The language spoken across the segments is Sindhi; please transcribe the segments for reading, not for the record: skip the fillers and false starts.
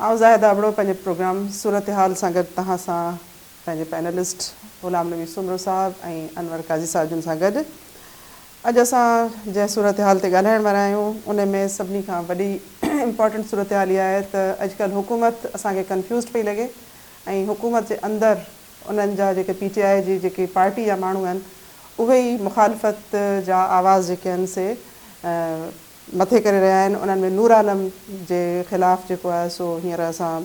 آئون زاهده ابڙو پنهنجي پروگرام صورتحال سان گڏ توهان سان پنهنجي پينلسٽ غلام نبي سومرو صاحب ۽ انور قاضي صاحب جن سان گڏ اڄ اسان جنهن صورتحال تي ڳالهائڻ وارا آهيون ان ۾ سڀني کان وڏي امپارٽنٽ صورتحال اها آهي ته اڄڪلهه حڪومت اسان کي ڪنفيوزڊ پئي لڳي ۽ حڪومت جي اندر انهن جا جيڪي پي ٽي آء جي جيڪي پارٽي جا ماڻهو آهن اهي ئي مخالفت جا آواز جيڪي آهن سي مٿي ڪري رهيا آهن انهن ۾ نور عالم جي خلاف جيڪو آهي سو هينئر اسان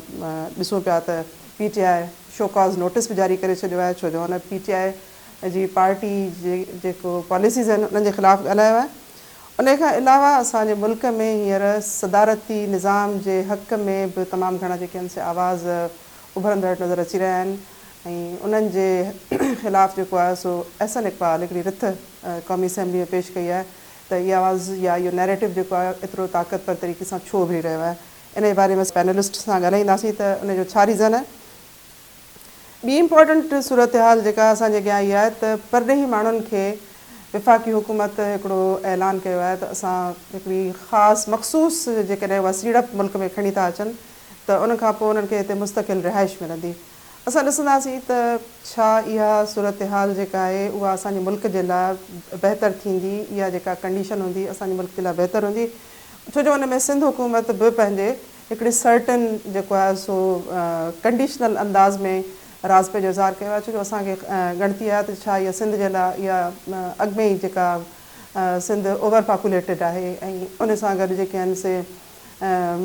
ڏسون پيا ته P T I show cause notice به جاري ڪري ڇڏيو آهي ڇو جو هن پي ٽي آء جي پارٽي جي جيڪو پاليسيز آهن انهن جي خلاف ڳالهايو آهي ان کان علاوه اسان جي ملڪ ۾ هينئر صدارتي نظام جي حق ۾ به تمام گهڻا جيڪي آهن سي آواز اڀرندڙ نظر اچي رهيا آهن ۽ انهن جي خلاف جيڪو آهي سو احسن اقبال هڪڙي رٿ قومي اسيمبلي ۾ پيش ڪئي آهي ته اهي آواز يا اهو نيريٽو جيڪو آهي ايترو طاقتور طريقي سان ڇو اڀري رهيو آهي ان جي باري ۾ پينلسٽ سان ڳالهائينداسين ته ان جو ڇا ريزن آهي. ٻي امپارٽنٽ صورتحال جيڪا اسان جي اڳيان آئي آهي ته پرڏيهي ماڻهن کي وفاقي حڪومت هڪڙو اعلان ڪيو آهي ته اسان هڪڙي خاص مخصوص جيڪڏهن اها سيڙپ ملڪ ۾ کڻي ٿا اچن ته ان کان پوء انهن کي هتي مستقل رهائش ملندي. اسان ڏسنداسين ته ڇا اها صورتحال جيڪا آهي اها اسان جي ملڪ جي لاء بهتر ٿيندي، اها جيڪا ڪنڊيشن هوندي اسان جي ملڪ جي لاء بهتر هوندي ڇو جو ان ۾ سنڌ حڪومت به پنهنجي هڪڙي سرٽن جيڪو آهي سو ڪنڊيشنل انداز ۾ راضپي جو اظهار ڪيو آهي ڇو جو اسان کي ڳڻتي آهي ته ڇا اها سنڌ جي لاء اها اڳ ۾ ئي جيڪا سنڌ اوور پاپوليٽيڊ آهي ۽ ان سان گڏ جيڪي آهن سي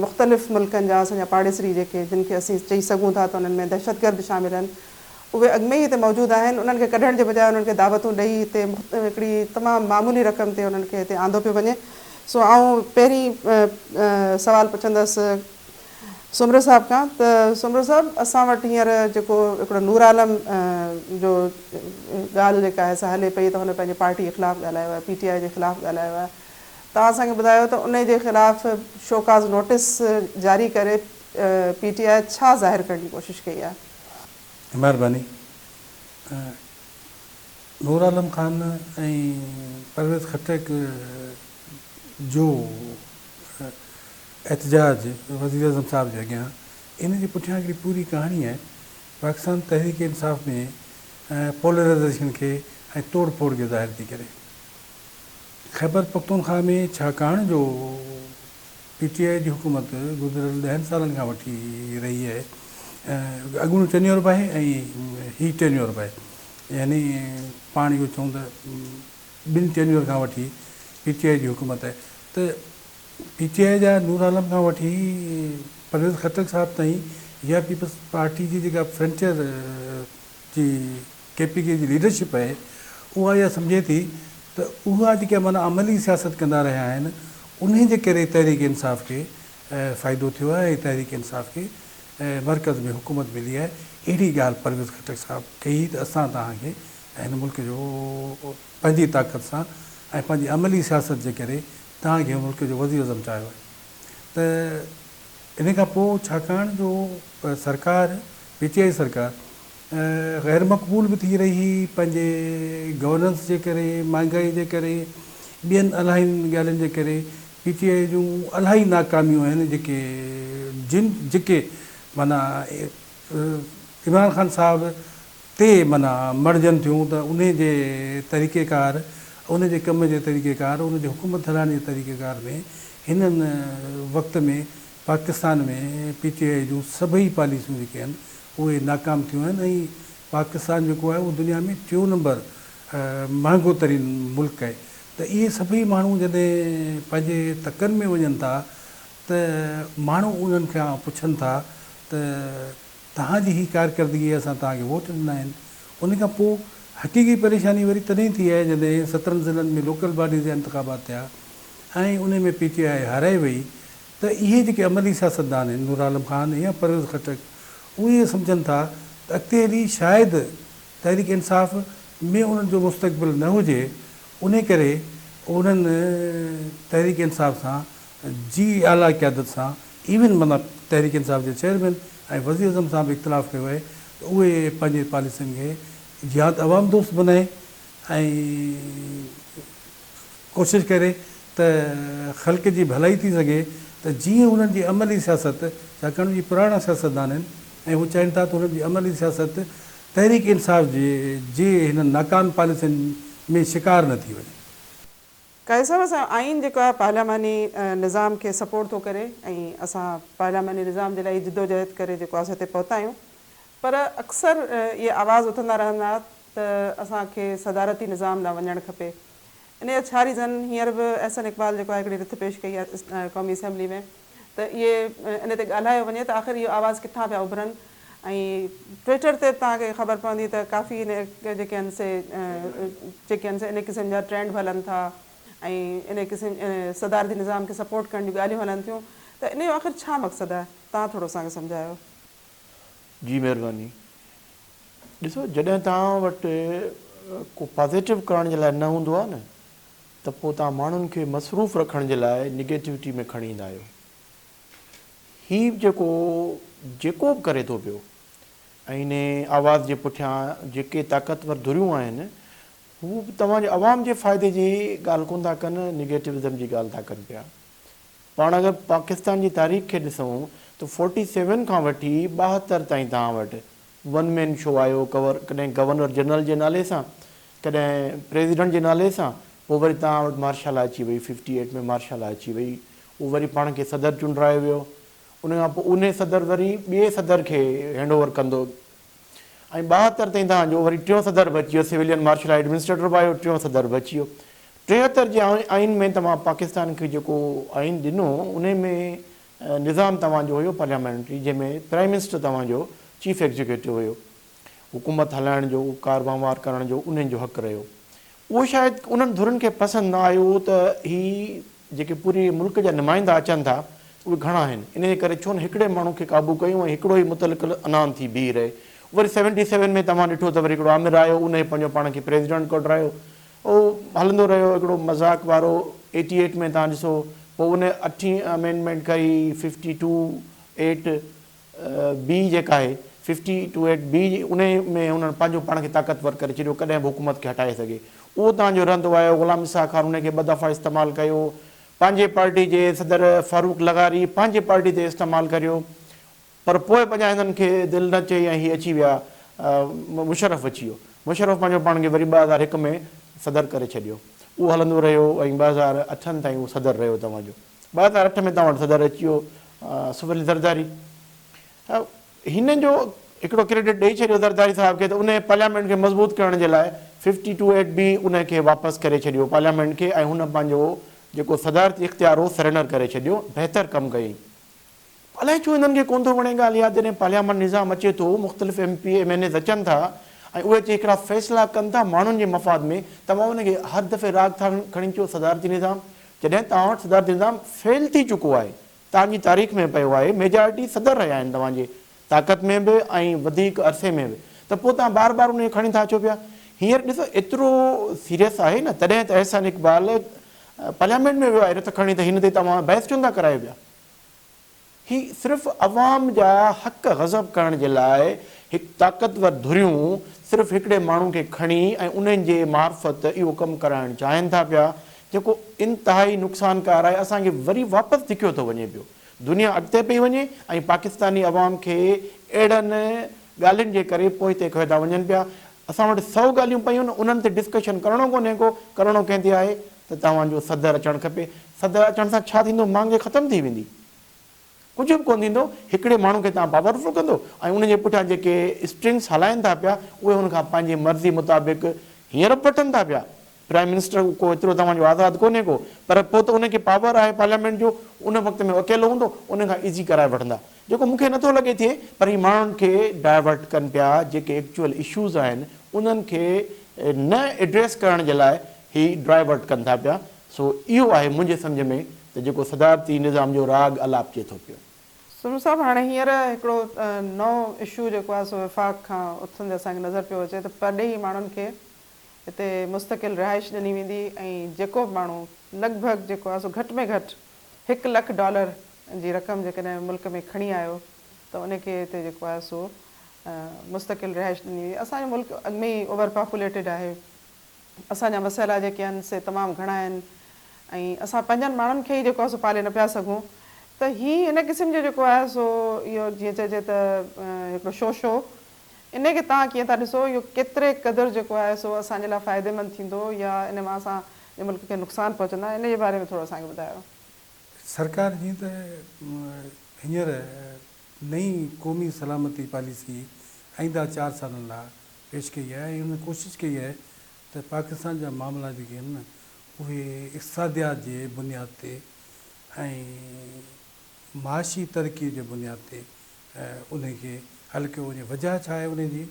مختلف ملڪن جا اسان جا پاڙيسري جيڪي جن کي اسين چئي سگهون ٿا ته انهن ۾ دهشتگرد شامل آهن اهي اڳ ۾ ئي هتي موجود آهن انهن کي ڪڍڻ جي بجاء انهن کي دعوتون ڏئي هتي هڪڙي تمام معمولي رقم تي انهن کي هتي آندو پيو وڃي سو آئون پهرين سوال پڇندس سومرو صاحب کان ته سومرو صاحب اسان وٽ هينئر جيڪو هڪڙو نور عالم جو ڳالهه جيڪا آهي سا هلي پئي ته هن پنهنجي پارٽي جي خلاف ڳالهايو آهي پي ٽي آء جي خلاف ڳالهايو آهي توهان اسان کي ٻڌايو ته انهي جي خلاف شوڪاز نوٽيس جاري ڪري پي ٽي آء ڇا ظاهر ڪرڻ جي ڪوشش ڪئي آهي؟ مهرباني نور عالم خان ۽ پرويز خٽڪ جو احتجاج وزيراعظم صاحب جي اڳيان ان جي پٺيان هڪڙي پوري ڪهاڻي آهي پاڪستان تحريڪ انصاف ۾ پولرائزيشن کي ۽ توڙ ڦوڙ کي ظاهر ٿي ڪري. خيبر پختونخواهه ۾ ڇاڪاڻ جو پي ٽي آء جي حڪومت گذريل ڏهن سالن کان وٺي رهي آهي اڳوڻو ٽينيور به آهي ۽ هي ٽينيور به آهي يعني پاڻ اهو چئون ته ٻن ٽينيور کان وٺي پي ٽي آء جي حڪومت آهي ته پي ٽي آء جا نور عالم کان وٺي پرويز خٽڪ صاحب تائين يا پيپلز پارٽي جي جيڪا فرنٽيئر جي ڪي پي ڪي جي ليڊرشپ آهي اها اها سمجهي ٿي ته اها جيڪا معنيٰ عملي سياست ڪندا رهيا آهن انهي جي ڪري تحريڪ انصاف کي فائدو ٿيو آهي ۽ تحريڪ انصاف کي مرڪز ۾ حڪومت ملي آهي اهڙي ڳالهه پرويز خٽڪ صاحب ڪئي ته اسان توهان کي هن ملڪ جو پنهنجي طاقت سان ۽ پنهنجي عملي سياست جي ڪري توهان کي ملڪ جو وزيراعظم چاهيو آهي ته ان کان پوء ڇاڪاڻ جو سرڪار پي ٽي آء سرڪار غير مقبول به ٿي رهي هئي پنهنجي گورننس جي ڪري، مهانگائي جي ڪري، ٻين الاهين ڳالهين جي ڪري پي ٽي آء جون الاهي ناڪاميون آهن جيڪي جن جيڪي معنيٰ عمران خان صاحب تي معنيٰ مڙهجن ٿيون ته انهي جي طريقي ڪار ان جي ڪم جي طريقي ڪار ان جي حڪومت هلائڻ جي طريقي ڪار ۾ هنن وقت ۾ پاڪستان ۾ پي ٽي آء جون سڀئي پاليسيون جيڪي آهن اهي ناڪام ٿيون آهن ۽ پاڪستان جيڪو آهي اهو دنيا ۾ ٽيون نمبر مهانگو ترين ملڪ آهي ته اهي سڀئي ماڻهو جڏهن پنهنجي تڪن ۾ وڃن ٿا ته ماڻهو انهن کان پڇن ٿا ته توهان جي هي ڪارڪردگي اسان توهان کي ووٽ ڏنا آهن ان کان پوء حقيقي پريشاني وري تڏهن ٿي آهي جڏهن سترن ضلعن ۾ لوڪل باڊيز جا انتخابات ٿيا ۽ انهي ۾ پي ٽي آء هارائي وئي ته اهي جيڪي عملي سياستدان آهن نور عالم خان يا پرويز خٽڪ اهي اهو سمجهن ٿا ته اڳتي هلي شايد تحريڪ انصاف ۾ انهن جو مستقبل نه هجي انهي ڪري انهن تحريڪ انصاف سان جي اعليٰ قيادت سان ايون معنيٰ تحريڪ انصاف جي چيئرمين ۽ وزيراعظم سان به اختلاف ڪيو آهي ته اهي پنهنجي پاليسين کي يا ته عوام دوست بنائين ۽ ڪوشش ڪري ته خلق جي ڀلائي ٿي سگهي ته جيئن انهن جي عملي سياست، ڇاڪاڻ اهي پراڻا سياستدان آهن ۽ هو چاهين ٿا ته انهن جي عملي سياست تحريڪ انصاف جي جي هنن ناڪام پاليسين ۾ شڪار نه ٿي وڃي. قاضي صاحب اسان جو آئين جيڪو آهي پارلياماني نظام کي سپورٽ ٿو ڪري ۽ اسان پارلياماني نظام جي لاء ئي جدوجهد ڪري جيڪو آهي سو هتي پهتا آهيون پر اڪثر اهي آواز اٿندا رهندا ته اسان کي صدارتي نظام ڏانهن وڃڻ کپي ان جا ڇا ريزن هينئر به احسن اقبال جيڪو آهي هڪڙي رٿ پيش ڪئي آهي قومي اسيمبلي ۾ ته اهي ان تي ڳالهايو وڃي ته آخر اهو آواز ڪٿان پيا اڀرن ۽ ٽوئٽر تي به توهان کي خبر پوندي ته ڪافي ان جيڪي آهن سي جيڪي آهن سي ان قسم جا ٽرينڊ به هلن ٿا ۽ ان قسم صدارتي نظام کي سپورٽ ڪرڻ جون ڳالهيون هلن ٿيون ته ان جو آخر ڇا مقصد آهي توهان ٿورو اسان کي سمجهايو. جي مهرباني. ڏسو جڏهن توهان وٽ ڪو پازيٽو ڪرڻ جي لاء نه هوندو آهي نه ته پوء توهان ماڻهن کي مصروف رکڻ جي لاء نگيٽوٽي ۾ کڻي ايندا آهيو. هي جيڪو جيڪو به ڪري ٿو پيو ۽ انهي آواز جي پٺيان جيڪي طاقتور ڌريون آهن هو به توهان جي عوام جي فائدي جي ڳالهه ڪونه ٿا ڪن نگيٽوزم جي ڳالهه ٿا ڪن پيا. پاڻ اگر پاڪستان جي تاريخ کي ڏسون ته فورٽي سيون کان وٺي 72 تائين توهان وٽ ون مين شو آيو ڪور ڪڏهن گورنر جنرل جي نالي سان ڪڏهن پريزيڊنٽ جي نالي سان پوء وري توهان وٽ مارشل لا اچي وئي ففٽي ايٽ ۾ مارشل لا اچي وئي اهو وري پاڻ کي صدر چونڊرايو ويو ان کان پوء انهي صدر وري ٻئي صدر کي هينڊ اوور ڪندو ۽ 72 تائين توهان جو وري ٽيون صدر به اچي ويو سويلين مارشل لا ايڊمنسٽريٽر به آيو ٽيون صدر به اچي ويو 73 جي آئين ۾ توهان پاڪستان کي جيڪو آئين ڏنو انهي ۾ نظام توهان جو هيو پارليامينٽري جنهن ۾ پرائم منسٽر توهان جو چيف ايگزيڪيوٽو هيو حڪومت هلائڻ جو ڪار وهنوار ڪرڻ جو انهن جو حق رهيو اهو شايد انهن ڌرين کي پسند نه آيو ته هي جيڪي پوري ملڪ جا نمائندا اچن ٿا اهي گهڻا آهن انهي ڪري ڇو نه هڪڙي ماڻهو کي قابو ڪيون ۽ هڪڙو ئي مطلق العنان ٿي بيهي رهي وري سيونٽي سيون ۾ توهان ڏٺو ته وري هڪڙو آمر آيو انهي پنهنجو پاڻ کي پريزيڊنٽ ڪڍرايو اهو هلندو رهيو هڪڙو مذاق وارو ايٽي ايٽ ۾ توهان ڏسو پوء ان اٺين امينڊمينٽ ڪئي ففٽي ٽو ايٽ بي جيڪا آهي ففٽي ٽو ايٽ بي انهي ۾ انهن پنهنجو پاڻ کي طاقتور ڪري ڇڏيو ڪڏهن به حڪومت کي هٽائي سگهي اهو توهان جو رهندو آيو غلام اسحاق خان انهي کي ٻه دفعا استعمال ڪيو پنهنجي پارٽي جي صدر فاروق لغاري پنهنجي پارٽي تي استعمال ڪريو پر پوء به اڃا هنن کي دل نه چئي ۽ هي اچي ويا مشرف اچي ويو. مشرف پنهنجو پاڻ کي وري 2001 ۾ صدر ڪري ڇڏيو. اهو هلندو رهيو ۽ 2008 تائين اهو صدر رهيو توهان جو. 2008 ۾ توهان وٽ صدر اچي ويو آصف علي زرداري. هن جو هڪڙو ڪريڊٽ ڏئي ڇڏيو زرداري صاحب کي ته انهي پارليامينٽ کي مضبوط ڪرڻ جي لاء ففٽي ٽو ايٽ بي انهي کي واپس ڪري ڇڏيو پارليامينٽ کي ۽ هن پنهنجو جيڪو صدارتي اختيار هو سرينڊر ڪري ڇڏيو. بهتر ڪم ڪيائين. الائي ڇو هنن کي ڪونه ٿو وڻي ڳالهه اها جڏهن پارليامان نظام اچي ٿو مختلف M P M N As اچن ٿا ۽ اهي اچي هڪڙا فيصلا ڪن ٿا ماڻهن جي مفاد ۾ توهان ان کي هر دفعي راڳ ٿا کڻي چئو صدارتي نظام جڏهن توهان وٽ صدارتي نظام فيل ٿي چڪو آهي توهان جي تاريخ ۾ پيو آهي ميجارٽي صدر رهيا آهن توهان جي طاقت ۾ به ۽ وڌيڪ عرصي ۾ به ته پوء توهان بار بار ان کي کڻي ٿا اچو پيا هينئر ڏسو ايترو سيريس آهي نه تڏهن ته احسن اقبال پارليامينٽ ۾ ويو آهي رٿ کڻي ته هن تي توهان بحث ڇو نٿا ڪرايو پيا. هي صرف عوام جا حق غضب ڪرڻ جي لاء هڪ طاقتور ڌريون صرف هڪڙي ماڻهو کي کڻي ۽ انهن جي معرفت اهو ڪم ڪرائڻ چاهين ٿا پيا جيڪو انتهائي نقصانڪار آهي اسان کي وري واپس ڌڪيو ٿو وڃي پيو دنيا اڳتي پئي وڃي ۽ پاڪستاني عوام کي اهڙن ڳالهين جي ڪري پوئتي کئي ٿا وڃن پيا اسان وٽ سئو ڳالهيون پيون آهن انهن تي ڊسڪشن ڪرڻو ڪونهي ڪو ڪرڻو ڪنهن تي آهي ته توهان جو صدر اچڻ کپي. صدر اچڻ سان ڇا ٿيندو؟ مهانگائي ختم ٿي ويندي. ڪجهه به ڪونه ٿيندو. هڪڙي ماڻهو کي توهان پاورفل ڪندو ۽ ان جي پٺيان جيڪي اسٽرنگس هلائن ٿا پيا اهي هن کان پنهنجي مرضي مطابق هينئر به وٺن ٿا پيا. پرائم منسٽر ڪو ايترو توهان جو آزاد ڪونهي ڪو پر پوء ته ان کي پاور آهي پارليامينٽ جو ان وقت ۾ اڪيلو هوندو ان کان ايزي ڪرائي وٺندا. جيڪو مون کي نٿو لڳي ٿئي پر هي ماڻهن کي ڊائيورٽ ڪن پيا جيڪي ايڪچوئل اشوز آهن انهن کي نه ايڊريس ڪرڻ جي لاء هي ڊائيورٽ ڪن ٿا پيا سو اهو آهي منهنجي سمجهه ۾ ته جيڪو صدارتي نظام جو راڳ الاپجي ٿو پيو. سنو صاحب هاڻي هينئر هڪڙو نئون اشو جيڪو آهي سو وفاق کان اٿندي اسان کي نظر پيو اچي ته پرڏيهي ماڻهن کي هتي مستقل رهائش ڏني ويندي ۽ جيڪو به ماڻهو لڳ ڀڳ جيڪو آهي سو گهٽ ۾ گهٽ هڪ لک ڊالر جي رقم جيڪڏهن ملڪ ۾ کڻي آيو ته ان کي هتي جيڪو آهي سو مستقل رهائش ڏني ويندي. اسان جو ملڪ اڳ ۾ ئي اوور پاپوليٽيڊ آهي. اسان جا مسئلا جيڪي آهن سي تمام گهڻا آهن ۽ اسان پنهنجن ماڻهن کي ئي جيڪو آهي سو پالي نه پيا سگهون. ته هي هن قسم جو جيڪو آهي سو اهو جيئن چئجي ته هڪڙو شوشو ان کي توهان ڪيئن ٿا ڏسو اهو ڪيتري قدر جيڪو آهي سو اسان جي لاء فائديمند ٿيندو يا ان مان اسان جي ملڪ کي نقصان پهچندا ان جي باري ۾ ٿورو اسان کي ٻڌايو. سرڪار جيئن ته هينئر نئين قومي سلامتي پاليسي آئنده چار سالن لاء پيش ڪئي آهي ۽ ان ڪوشش ڪئي آهي ته پاڪستان جا معاملا جيڪي آهن نه اهي اقتصاديات جي بنياد تي ۽ معاشي ترقي جي بنياد تي انهي کي حل ڪيو وڃي. وجهه ڇا آهي انهي جي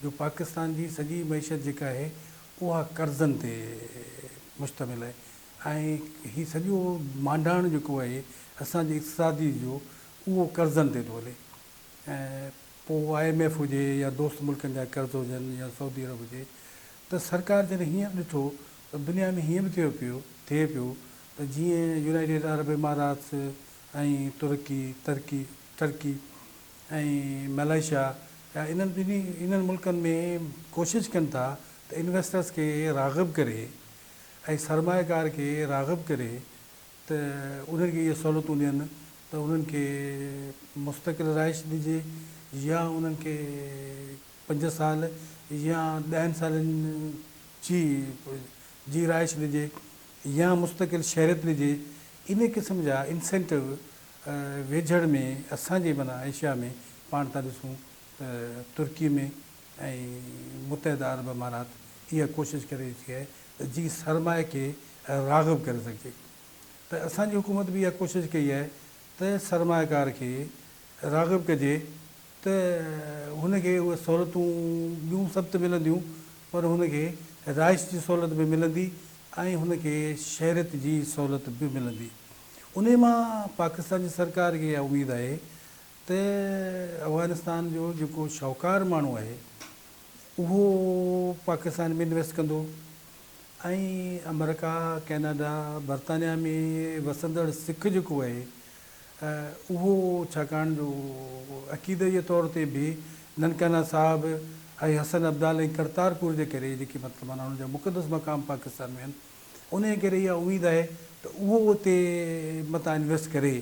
جو پاڪستان جي سڄي معيشت جيڪا آهي اها قرضن تي مشتمل آهي ۽ هي سڄو مانڊاڻ جيڪو آهي اسان جي اقتصادي جو اهو قرضن تي ٿو هلي ۽ پوء I M F هجي يا دوست ملڪن جا قرض هجن يا سعودي عرب هجي ته سرڪار جڏهن هينئر ڏٺو ته دنيا ۾ هيئن به ٿيو پيو ٿئي پيو ته جيئن يونائيٽيڊ عرب اماراتس ۽ ترڪي، ترڪي، Turkey، ۽ Malaysia يا انهن ٻنهي انهن ملڪن ۾ ڪوشش ڪن ٿا ته انويسٽرس کي راغب ڪري ۽ سرمائيڪار کي راغب ڪري ته انهن کي اهي سهولتون ڏين ته انهن کي مستقل رهائش ڏجي يا انهن کي پنج سال يا ڏهن سالن جي جي رهائش ڏجي يا مستقل شهريت ڏجي ان قسم جا انسينٽو ويجهڙ ۾ اسان جي معنيٰ ايشيا ۾ پاڻ ٿا ڏسون ته ترڪي ۾ ۽ متحده عرب امارات اها ڪوشش ڪري رهي آهي ته جيئن سرمائي کي راغب ڪري سگهجي ته اسان جي حڪومت به اها ڪوشش ڪئي آهي ته سرمائيڪار کي راغب ڪجي ته هن کي اهي سهولتون ٻيون سڀ ته ملنديون پر هن کي رهائش جي سهولت به ملندي ۽ هن کي شهريت جي سهولت به ملندي. انهي مان پاڪستان جي سرڪار کي اها اميد آهي ته افغانستان جو جيڪو شاهوڪار ماڻهو آهي اهو پاڪستان ۾ انويسٽ ڪندو ۽ آمريڪا، ڪئناڊا، برطانيا ۾ وسندڙ سک جيڪو آهي اهو ڇاڪاڻ جو عقيدي جي طور تي به ننڪانه صاحب ۽ حسن ابدال ۽ ڪرتارپور جي ڪري جيڪي مطلب معنيٰ انهن جا مقدس مقام پاڪستان ۾ آهن انهيء ڪري اها اميد آهي ته اهو اتي متان انويسٽ ڪري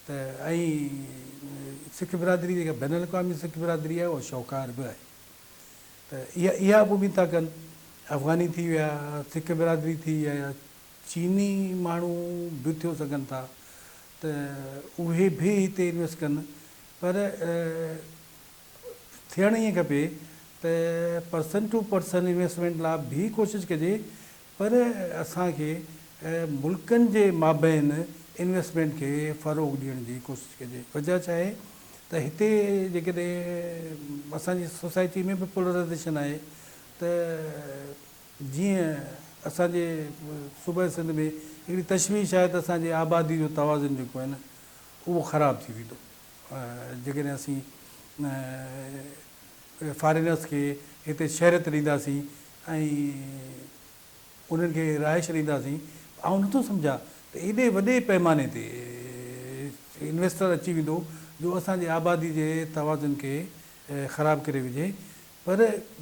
ته ۽ سک برادري جيڪا بين الاقوامي سک برادري آهي اها شاهوڪار به آهي ته اها اها به اميد ٿا ڪن افغاني ٿي ويا سک برادري ٿي يا چيني ماڻهو به ٿيو سگهن ٿا ته اهي به هتي انويسٽ ڪن پر ٿيڻ ائين کپي ته پرسن ٽو پرسن انويسٽمينٽ لاء به ڪوشش ڪجي پر اسان کي ملڪن جي مابين انويسٽمينٽ کي فروغ ڏيڻ جي ڪوشش ڪجي وجه ڇا آهي ته هتي جيڪڏهن اسان جي سوسائٽي ۾ به پولرائزيشن آهي ته جيئن اسان جي صوبه سنڌ ۾ هڪڙي تشويش آهي ته اسان جي آبادي جو توازن جيڪو آهي نه اهو خراب ٿي ويندو جيڪڏهن اسين فارينرس کي هتي شهريت ڏينداسين ۽ انهن کي رهائش ڏينداسين آئون نٿو سمجهان ته ايڏي وڏي پئماني تي انويسٽر اچي ويندو جو اسان جي آبادي جي توازن کي خراب ڪري وجهي پر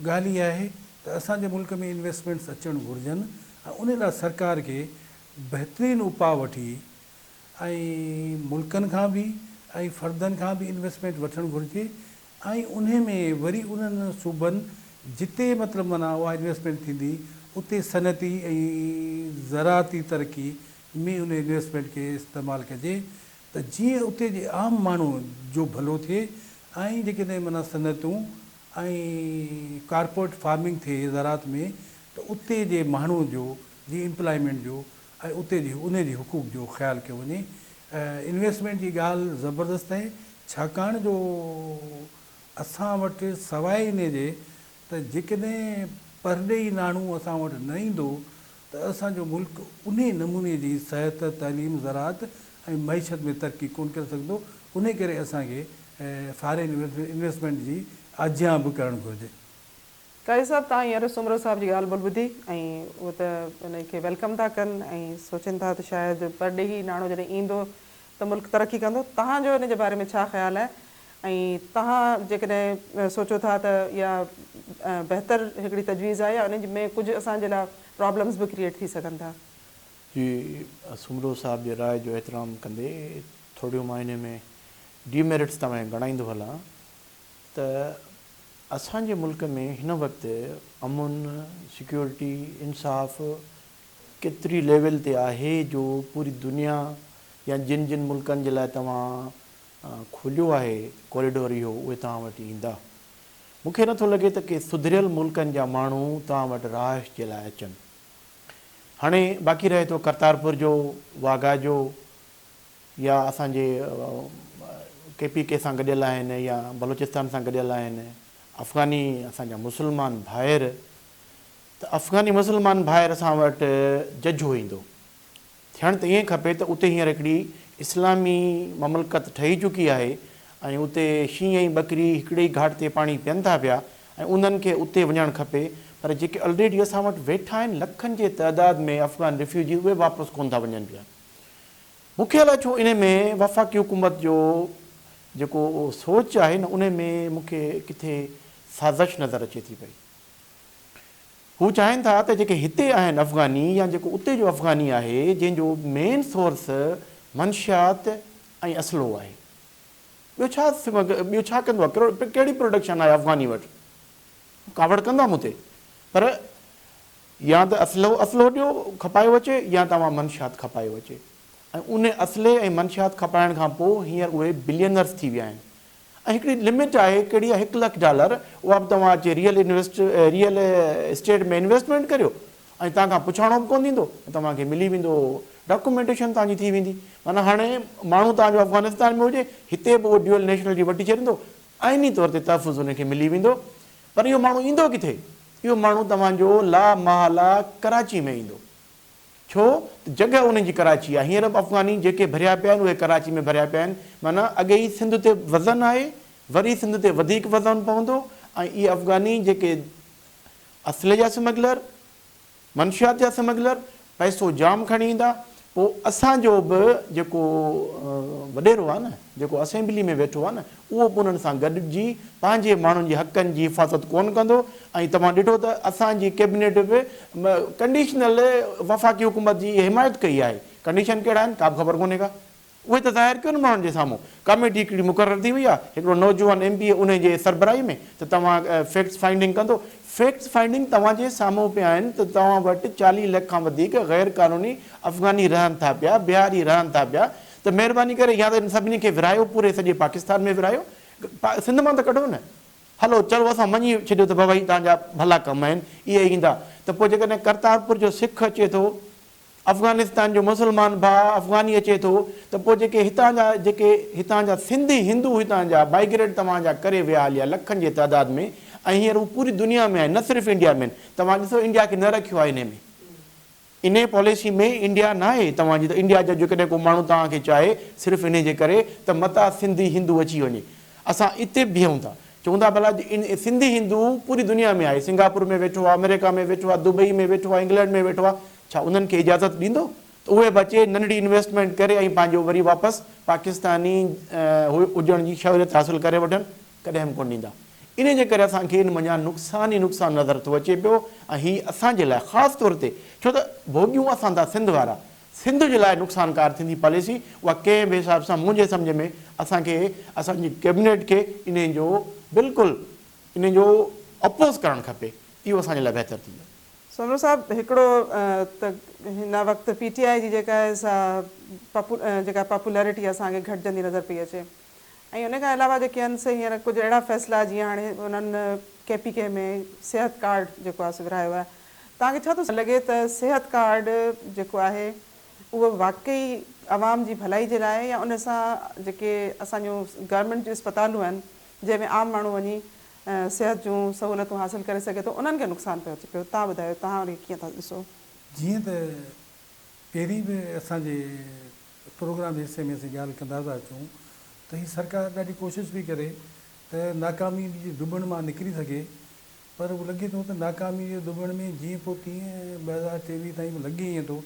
ڳالهه اها آهي ته اسان جي ملڪ ۾ انويسٽمينٽس اچڻ گهرجن ۽ ان لاء سرڪار کي بهترين اپاء وٺي ۽ ملڪن کان به ۽ فردن کان به انويسٽمينٽ وٺڻ گهرجي ۽ انهي ۾ وري انهن صوبن جتي مطلب معنيٰ اها انويسٽمينٽ ٿيندي اتي صنعتي ۽ زراعتي ترقي ۾ ان انويسٽمينٽ کي استعمال ڪجي ته جيئن اتي جي عام ماڻهو جو ڀلو ٿئي ۽ جيڪڏهن معنيٰ صنعتون ۽ ڪارپوريٽ فارمنگ ٿئي زراعت ۾ ته اتي جي ماڻهو جو جي امپلائمينٽ جو ۽ اتي جي انهي جي حقوق جو خيال ڪيو وڃي. انويسٽمينٽ جي ڳالهه زبردست آهي ڇاڪاڻ جو اسان وٽ سواء انهي جي ته جيڪڏهن پرڏيهي ناڻو اسان وٽ نه ايندو ته اسان جو ملڪ انهي نموني جي صحت، تعليم، زراعت ۽ معيشت ۾ ترقي ڪونه ڪري سگهندو، انهي ڪري اسان کي فارين انويسٽمينٽ جي آجيان به ڪرڻ گهرجي. قاضي صاحب توهان هينئر سومرو صاحب جي ڳالهه ٻولهه ٻڌي ۽ اهي ته انهي کي welcome ٿا ڪن ۽ سوچين ٿا ته شايد پرڏيهي ناڻو جڏهن ايندو ته ملڪ ترقي ڪندو توهان جو ان جي باري ۾ ڇا خيال آهي ۽ توهان جيڪڏهن سوچو ٿا ته اها بهتر هڪڙي تجويز آهي يا ان ۾ ڪجهه اسان جي لاء پرابلمز به ڪريئيٽ ٿي سگهن ٿا. جي سومرو صاحب جي راء جو احترام ڪندي ٿورڙيون مان انهي ۾ ڊيميرٽس توهان کي ڳڻائيندو هلان ته اسان جي ملڪ ۾ هن وقت امن، سيڪيورٽي، انصاف ڪيتري ليول تي آهي جو پوري دنيا يا جن جن ملڪن جي لاء توهان کوليو آهي ڪوريڊور اهو اهي توهان وٽ ايندا. مون کي نٿو لڳي ته ڪي سڌريل ملڪن جا ماڻهو توهان وٽ رهائش جي لاء اچن. هاڻي باقي رهي ٿو ڪرتارپور جو، واگها جو يا اسان جي ڪي پي ڪي سان گڏيل آهن يا بلوچستان سان گڏيل آهن افغاني اسان جا مسلمان ڀائر ته افغاني مسلمان ڀائر اسان وٽ ججهو ايندو. ٿيڻ ته ائين کپي ته اتي هينئر هڪڙي اسلامي مملڪت ٺهي چڪي آهي ۽ اتي شينهن ۽ ٻڪري هڪڙي ئي گهاٽ تي پاڻي پين ٿا پيا ۽ انهن کي اتي وڃڻ کپي پر جيڪي الريڊي اسان وٽ ويٺا آهن لکن جي تعداد ۾ افغان ريفيوجيز اهي واپس ڪونه ٿا وڃن پيا. مون کي الائي ڇو انهي ۾ وفاقي حڪومت جو جيڪو سوچ آهي نه انهي ۾ مون کي ڪٿي سازش نظر اچي ٿي پئي. هو چاهين ٿا ته جيڪي هتي آهن افغاني يا جيڪو اتي جو افغاني آهي جنهن جو مين سورس منشيات ۽ اسلحو آهي ٻيو ڇا ٻيو ڇا ڪندو آهي ڪهڙي پروڊڪشن آهي افغاني وٽ ڪاوڙ ڪندا مون تي پر يا ته اسلحو اسلحو ڏيو کپايو اچي يا توهان منشيات کپايو اچي ۽ ان اسلحي ۽ منشيات کپائڻ کان پوء هينئر اهي بلينرز ٿي ويا آهن ۽ هڪڙي لمٽ آهي ڪهڙي آهي هڪ لک ڊالر اها به توهان اچي real invest real estate ۾ investment ڪريو ۽ توهان کان پڇاڻو به ڪونه ٿيندو ۽ توهان کي ملي ويندو ڊاڪومينٽيشن توهان جي ٿي ويندي معنيٰ هاڻي ماڻهو توهان جو افغانستان ۾ هجي هتي به اهو ڊيول نيشنلٽي وٺي ڇڏيندو آئيني طور تي تحفظ ان کي ملي ويندو پر اهو ماڻهو ايندو ڪٿي اهو ماڻهو توهان جو لا محاله ڪراچي ۾ ايندو ڇو ته جڳهه انهن جي ڪراچي آهي. هينئر به افغاني جيڪي ڀريا پيا آهن اهي ڪراچي ۾ ڀريا پيا آهن. معنيٰ اڳي ئي سنڌ تي وزن آهي، وري سنڌ تي وڌيڪ وزن پوندو ۽ اهي افغاني جيڪي اسلحي جا سمگلر، منشيات جا سمگلر پئسو جام کڻي ايندا. پوء اسان جو به جيڪو وڏيرو آهي نه، جيڪو اسيمبلي ۾ ويٺو آهي نه، اهو به انهن سان گڏجي پنهنجي ماڻهن جي حقن جي حفاظت ڪونه ڪندو ۽ توهان ڏٺو ته اسان جي ڪيبنيٽ به ڪنڊيشنل وفاقي حڪومت جي حمايت ڪئي آهي. ڪنڊيشن ڪهڙا آهن ڪا به خبر ڪونهي ڪا. اهي ته ظاهر ڪيو نه ماڻهن جي سامهون. ڪميٽي هڪڙي مقرر ٿي وئي آهي هڪڙو نوجوان ايم پي اي انهي جي سربراهي ۾ ته توهان فيڪٽس فائنڊنگ ڪندو. فيڪٽس فائنڊنگ توهان جي سامهون پيا آهن ته توهان وٽ 40 لک کان وڌيڪ غير قانوني افغاني رهن ٿا پيا، بهاري رهن ٿا پيا ته مهرباني ڪري يا ته انهن سڀني کي ورهايو پوري سڄي پاڪستان ۾ ورهايو سنڌ مان ته ڪڍو نه. هلو چلو اسان مڃي ڇڏيو ته بابا هي توهان جا ڀلا ڪم آهن اهي ايندا ته پوء جيڪڏهن ڪرتارپور جو سک اچي ٿو افغانستان جو مسلمان ڀاء افغاني اچي ٿو ته پوء جيڪي هتان جا جيڪي هتان جا سنڌي هندو هتان جا مائگريٽ توهان جا ڪري ويا هليا لکن جي تعداد ۾ ۽ هينئر هو پوري دنيا ۾ آهن نه صرف انڊيا ۾ آهن توهان ڏسو انڊيا کي نه رکيو آهي انهي ۾ انهيء پاليسي ۾ انڊيا ناهي توهان جي ته انڊيا جا جيڪڏهن ڪو ماڻهو توهان کي چاهي صرف انهيء جي ڪري ته متان سنڌي هندو اچي وڃي. اسان اتي به بيهون ٿا. چئون ٿا ڀلا سنڌي هندو پوري دنيا ۾ آهي، سنگاپور ۾ ويٺو آهي، آمريڪا ۾ ويٺو آهي، دبئي ۾ ويٺو آهي، انگلينڊ ۾ ويٺو آهي، ڇا انهن کي اجازت ڏيندو ته اهي به اچي ننڍڙي انويسٽمينٽ ڪري ۽ پنهنجو وري واپس پاڪستاني هجڻ جي شهريت حاصل ڪري وٺن؟ ڪڏهن به ڪونه ڏيندا. انهيء جي ڪري اسان کي ان منجهان نقصان ئي نقصان نظر ٿو اچي پيو ۽ هي اسان جي لاء خاص طور تي ڇو ته ڀوڳيون اسان ٿا سنڌ وارا، سنڌ جي لاء نقصانڪار ٿيندي پاليسي اها ڪنهن به حساب سان منهنجي سمجهه ۾ اسان کي اسان جي ڪيبنيٽ کي انهيء جو بلڪل انهيء جو اپوز ڪرڻ کپي اهو اسان جي لاء بهتر ٿيندو. سومرو صاحب هڪڙو ته هن وقت پي ٽي آء جي جيڪا آهي سا جيڪا پاپولرٽي اسان کي گهٽجندي نظر پئي اچي ۽ ان کان علاوه جيڪي آهن سي هينئر ڪجهه اهڙا فيصلا جيئن هاڻي انهن ڪي پي ڪي ۾ صحت ڪارڊ جيڪو آهي سو ورهايو آهي توهان کي ڇا ٿو لڳي ته صحت ڪارڊ جيڪو آهي اهو واقعي عوام جي ڀلائي جي لاء آهي يا ان سان جيڪي اسان جون گورنمينٽ جون اسپتالون آهن جنهن ۾ عام ماڻهو وڃي صحت جون سهولتون حاصل ڪري سگهي ٿو انهن کي نقصان پهچي پيو توهان ٻڌايو توهان ان کي ڪيئن ٿا ڏسو؟ جيئن ته پهرين به اسان جي پروگرام جي حصي ۾ اسين ڳالهه ڪندا ٿا اچون ته هي سرڪار ڏاڍي ڪوشش پئي ڪري ته ناڪامي جي ڌٻڻ مان نڪري سگهي پر اهو لڳي ٿو ته ناڪامي جي ڌٻڻ ۾ جيئن پوء تيئن 2023 تائين به لڳي ائين ٿو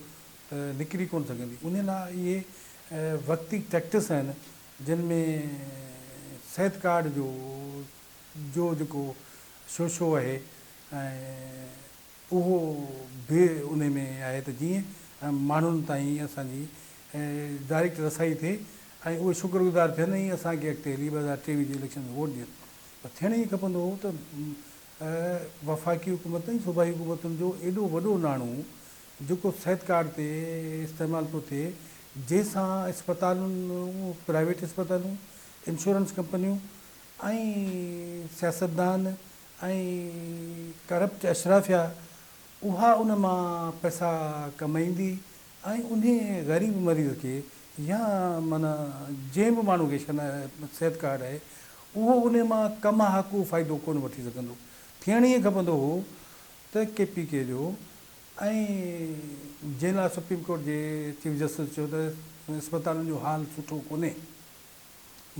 ته نڪري ڪونه سگهندي ان لاء اهي وقتي ٽيڪٽس آهن جن ۾ صحت ڪارڊ جو جو جيڪو شوشو آهي ۽ اهو به انهي ۾ آهي ته جيئن ماڻهن تائين اسان جي ڊائريڪٽ رسائي ٿئي ۽ اهي شڪر گذار ٿين ۽ اسان کي اڳتي هلي 2023 جي اليڪشن ۾ ووٽ ڏين پر ٿيڻ ائين کپندو هو ته وفاقي حڪومت ۽ صوبائي حڪومتن جو ايڏو وڏو ناڻو جيڪو صحت ڪارڊ تي استعمال پيو ٿئي جنهن سان اسپتالن پرائيويٽ اسپتالون انشورنس ڪمپنيون ۽ سياستدان ۽ ڪرپٽ اشرافيا اها ان مان پئسا ڪمائيندي ۽ انهي غريب مريض کي يا معنيٰ جنهن به ماڻهو کي صحت ڪارڊ آهي اهو انهي مان ڪم حقو فائدو ڪونه وٺي سگهندو. ٿيڻ ائين کپندو هو ته ڪي پي ڪي جو ۽ جنهن لاء سپريم ڪورٽ جي چيف جسٽس چيو ته اسپتالن جو حال سٺو ڪونهي.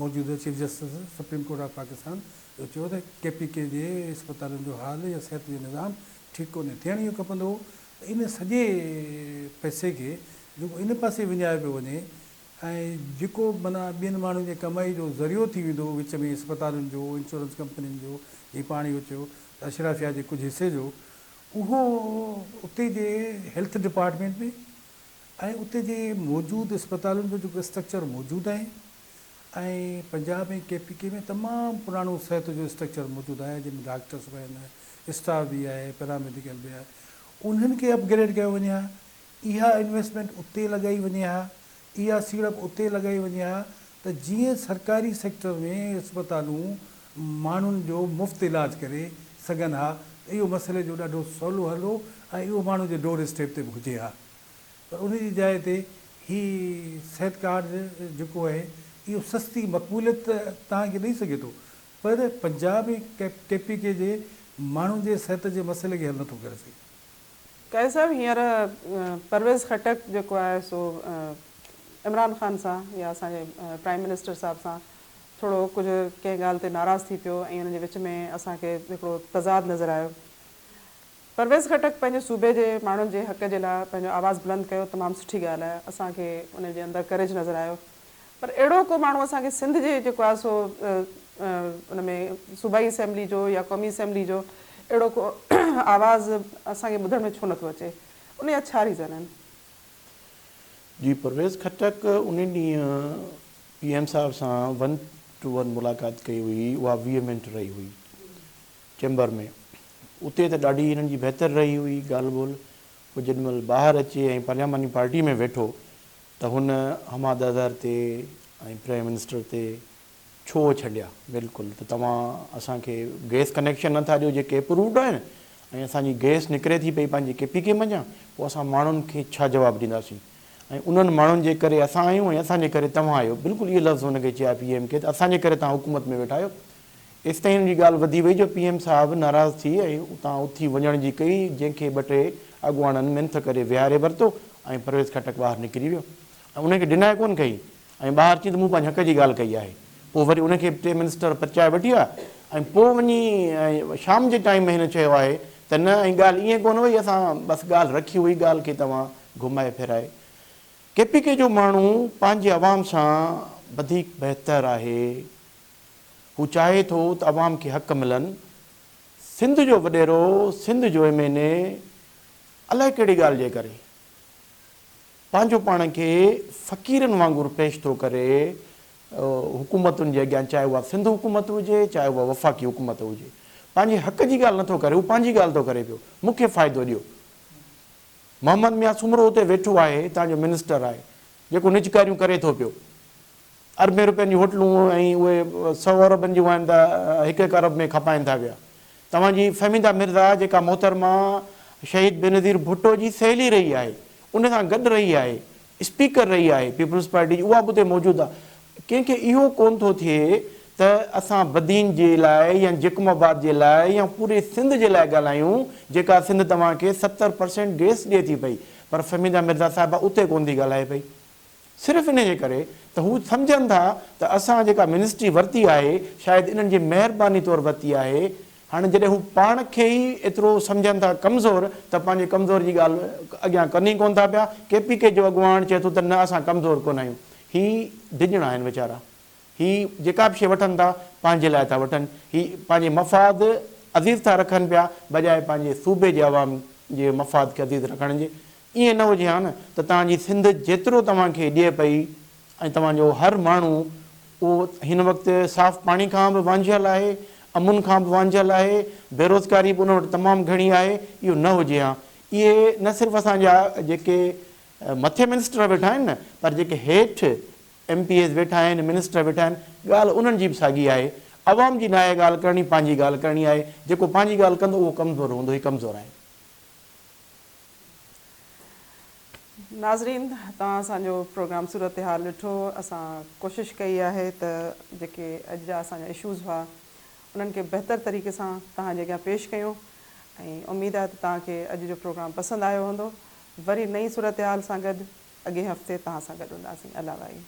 موجوده chief justice supreme court of Pakistan اهو چيو ته ڪي پي ڪي جي اسپتالن جو حال يا صحت جو نظام ٺيڪ ڪونهي، ٿيڻ اهو کپندو هو ته ان سڄي پئسي کي جيڪو ان پاسي وڃايو پيو وڃي ۽ جيڪو معنيٰ ٻين ماڻهن جي ڪمائي جو ذريعو ٿي ويندو وچ ۾ اسپتالن جو انشورنس ڪمپنين جو جيئن پاڻ اهو چيو ته اشرافيا جي ڪجهه حصي جو اهو اتي جي هيلٿ ڊپارٽمينٽ ۾ ۽ اتي جي موجود اسپتالن جو جيڪو اسٽرڪچر موجود آهي ۽ پنجاب ۽ ڪي پي ڪي ۾ تمام پراڻو صحت جو اسٽرڪچر موجود آهي جنهن ۾ ڊاڪٽرس به آهن اسٽاف به آهي پيرا ميڊيڪل به آهي انهن کي اپ گريڊ ڪيو وڃي ها اها انويسٽمينٽ اتي لڳائي وڃي ها اها سيڙپ اتي لڳائي وڃي ها ته جيئن سرڪاري سيڪٽر ۾ اسپتالون ماڻهن جو مفت علاج ڪري سگهن ها ته اهو مسئلي جو ڏاڍو سولو حل هو ۽ اهو ماڻهن جي ڊور اسٽيپ تي به هجي ها پر ان جي جاء تي هي صحت ڪارڊ جيڪو آهي اهو سستي مقبوليت ته توهان کي ڏئي سگهي ٿو پر پنجاب ۽ ڪي پي ڪي جي ماڻهن جي صحت جي مسئلي کي حل نٿو ڪري سگهي. قائد صاحب هينئر پرويز خٽڪ جيڪو آهي سو عمران خان سان يا اسان جي پرائيم منسٽر صاحب سان ٿورو ڪجهه ڪنهن ڳالهه تي ناراض ٿي پيو ۽ ان جي وچ ۾ اسان کي هڪڙو تضاد نظر آيو. پرويز خٽڪ پنهنجي صوبي جي ماڻهن جي حق جي لاء پنهنجو آواز بلند ڪيو تمام سٺي ڳالهه آهي اسان کي ان جي اندر ڪريج نظر آيو پر اهڙو ڪو ماڻهو اسان کي سنڌ جي جيڪو آهي سو ان ۾ صوبائي اسيمبلي جو يا قومي اسيمبلي جو اهڙو ڪو آواز اسان کي ٻڌڻ ۾ ڇو نٿو اچي ان جا ڇا ريزن آهن؟ جي پرويز خٽڪ ان ڏينهن پي ايم صاحب سان ون ٽو ون ملاقات ڪئي هئي اها 20 منٽ رهي هئي چيمبر ۾ اتي ته ڏاڍي هنن جي بهتر رهي هئي ڳالهه ٻولهه، پوء جيڏي مهل ٻاهر اچي ۽ پارلياماني پارٽي ۾ ويٺو ته هن حماد اظهر تي ۽ پرائيم منسٽر تي ڇوهه ڇڏيا بلڪل ته توهان اسان کي گئس ڪنيڪشن نه ٿا ڏيو جيڪي اپرووڊ آهن ۽ اسان جي گئس نڪري ٿي پئي پنهنجي ڪي پي ڪي منجهان پوء اسان ماڻهن کي ڇا جواب ڏينداسين ۽ انهن ماڻهن جي ڪري اسان آهيون ۽ اسان جي ڪري توهان آهيو بلڪل اهي لفظ هن کي چيا پي ايم کي ته اسان جي ڪري توهان حڪومت ۾ ويٺا آهيو ايستائين هن جي ڳالهه وڌي وئي جو پي ايم صاحب ناراض ٿي ۽ اتان اٿي وڃڻ جي ڪئي، جنهن کي ٻه ٽي اڳواڻن منٿ ڪري ويهاري ورتو ۽ پرويز خٽڪ ٻاهر نڪري ويو ۽ انهن کي ڊنائي ڪونه ڪئي ۽ ٻاهر چيائين ته مون پنهنجي حق جي ڳالهه ڪئي آهي. پوء وري انهن کي به ٽي منسٽر پرچائي وٺي ويا ۽ پوء وڃي شام جي ٽائيم ۾ هن چيو آهي ته نه ۽ ڳالهه ائين ڪونه هئي اسان بس ڳالهه رکي هئي ڳالهه کي توهان گهمائي ڦيرائي ڪي پي ڪي جو ماڻهو پنهنجي عوام سان وڌيڪ بهتر آهي. هو چاهي ٿو ته عوام کي حق ملن، سنڌ جو وڏيرو، سنڌ جو ايم اين اي الائي ڪهڙي ڳالهه جي ڪري پنهنجو پاڻ کي فقيرن وانگر پيش ٿو ڪري حڪومتن جي اڳيان چاهي اها سنڌ حڪومت هجي چاهي اها وفاقي حڪومت هجي پنهنجي حق جي ڳالهه نٿو ڪري هو پنهنجي ڳالهه ٿو ڪري پيو مون کي فائدو ڏيو محمد ميان سومرو اتي ويٺو آهي هتان جو منسٽر آهي جيڪو نجڪاريون ڪري ٿو پيو اربين روپين جون هوٽلون ۽ اهي سئو اربن جون آهن ته هڪ هڪ ارب ۾ کپائين ٿا پيا. توهان جي فهميده مرزا جيڪا محترمه شهيد بينظير ڀٽو جي سهيلي رهي آهي، ان سان گڏ رهي آهي، اسپيڪر رهي آهي پيپلز پارٽي جي اها به اتي موجود آهي. ڪنهن کي اهو ڪونه ٿو ٿئي ته اسان بدين جي لاء يا جيڪب آباد جي لاء يا پوري سنڌ جي لاء ڳالهايون جيڪا سنڌ توهان کي 70 پرسينٽ گئس ڏئي ٿي پئي پر فهميده مرزا صاحبه اتي ڪونه ٿي ڳالهائي پئي. صرف انهيء جي ڪري ته هو سمجهن ٿا ته اسان جيڪا منسٽري ورتي آهي، شايد انهن جي مهرباني طور ورتي آهي. هاڻي جڏهن هو پاڻ کي ئي ايترو سمجهن ٿا ڪمزور ته پنهنجي ڪمزور جي ڳالهه اڳيان ڪن ئي ڪونه ٿا پيا. ڪي پي ڪي جو اڳواڻ چئي ٿو ته نه اسان ڪمزور ڪونه آهيون. هي ڊڄڻا آهن ويچارا. هي جيڪا به شيء وٺن ٿا پنهنجي لاء ٿا وٺن. هي پنهنجي مفاد عزيز ٿا رکن پيا بجاء پنهنجي صوبي جي عوام جي مفاد کي عزيز رکڻ جي. ائين نه هجي ها نه ته توهان جي سنڌ جيترو توهان کي ڏئي پئي ۽ توهان جو هر ماڻهو اهو هن وقت صاف پاڻي کان به وانجهيل آهي، امن کان به وانجهيل آهي، بيروزگاري به ان وٽ تمام گهڻي آهي، اهو نه هجي ها. اهي نه صرف اسان جا جيڪي مٿي منسٽر ويٺا آهن نه پر جيڪي هيٺ ايم پي ايز ويٺا آهن، منسٽر ويٺا آهن، ڳالهه انهن جي به ساڳي آهي. عوام جي ناهي ڳالهه ڪرڻي، پنهنجي ڳالهه ڪرڻي آهي. جيڪو پنهنجي ڳالهه ڪندو اهو ڪمزور هوندو، هي ڪمزور آهن. ناظرين توهان اسان جو پروگرام صورتحال ڏٺو اسان ڪوشش ڪئي آهي ته جيڪي اڄ جا اسان جا اشوز هئا انهن کي بهتر طريقي سان توهان جي اڳيان پيش ڪيون ۽ اميد آهي ته توهان کي اڄ جو پروگرام پسند آيو هوندو وري نئين صورتحال سان گڏ اڳئين هفتي توهان سان گڏ هونداسين الله واهي.